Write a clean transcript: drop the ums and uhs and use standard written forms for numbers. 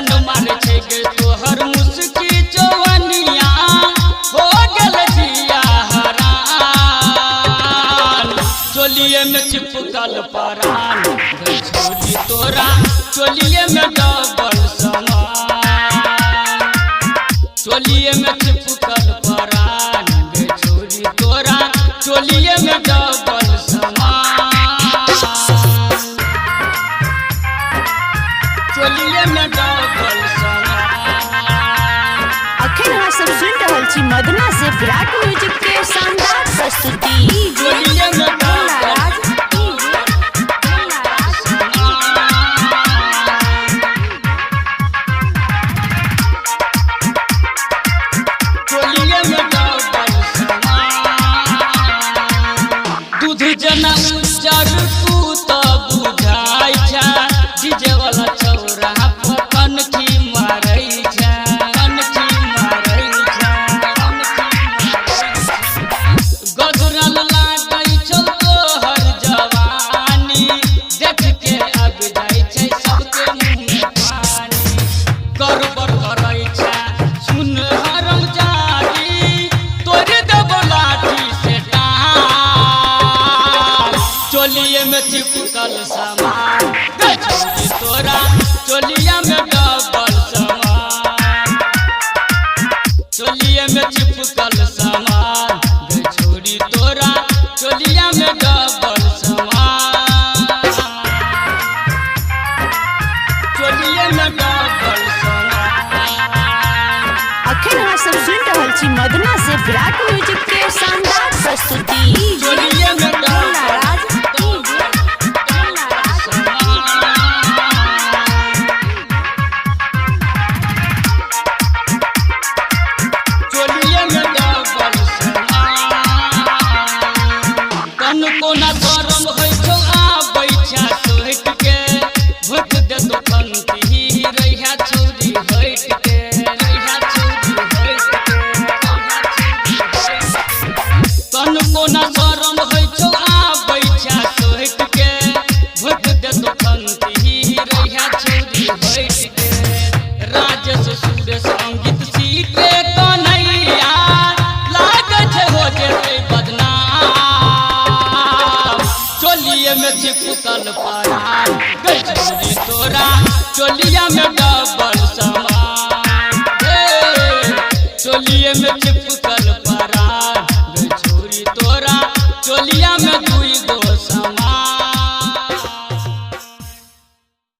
जान मारे छै गे तोहर मुस्की चौवनिया हो गेल जिया हरान। चोलिए में चिपकल परान गै छोरी तोरा चोलिए में डबल समान। चोलिए में चिपकल परान गै छोरी तोरा चोलिए में डबल समान। चोलिए में डबल समान। अखन अहाँ सब सुनि रहल छी मदना से विराट म्यूजिक के शानदार प्रस्तुति। चोलिए में डबल नाराज चोलिए में डबल समान। दूध जना उज्जर तू त बुझाइ छै, डीजे वाला छौरा पकन की मारै छै, कनखी मारै छै, कनखी मारै छै। गदरल लागै छौ तोहर जवानी, देख के आबि जाइ छै सबके मुँह में पानी। गड़बड़ करै छै सुन हरम जादी, तोड़ देबो लाठी से टांग। चोलिए में चिपकल सामान गै छोरी तोरा चोलिया में डबल सामान। चोलिए में चिपकल सामान गै छोरी तोरा चोलिया में डबल सामान। चोलिए में डबल सामान। अखन अहाँ सब सुनि रहल छी मदना से विराट म्यूजिक के शानदार प्रस्तुति। चोलिए में डबल नाराज सामान। चोलिए में डबल सामान। कनको ना शरम होइ छौ आबै छै सोहट के, भोट देतो खंती रहिया छौरी हटि के, रहिया छौरी हटि के, रहिया छौरी हटि के। कनको ना शरम होइ छौ आबै छै सोहट के, भोट देतो खंती रहिया छौरी हटि के। राजेश सुरेश अंकित सीखे कन्हैया लागै छै हो जेतै बदनाम। चोलिए में चिपकल परान गै छोरी तोरा चोलिया में डबल समान। हे, चोलिए में चिपकल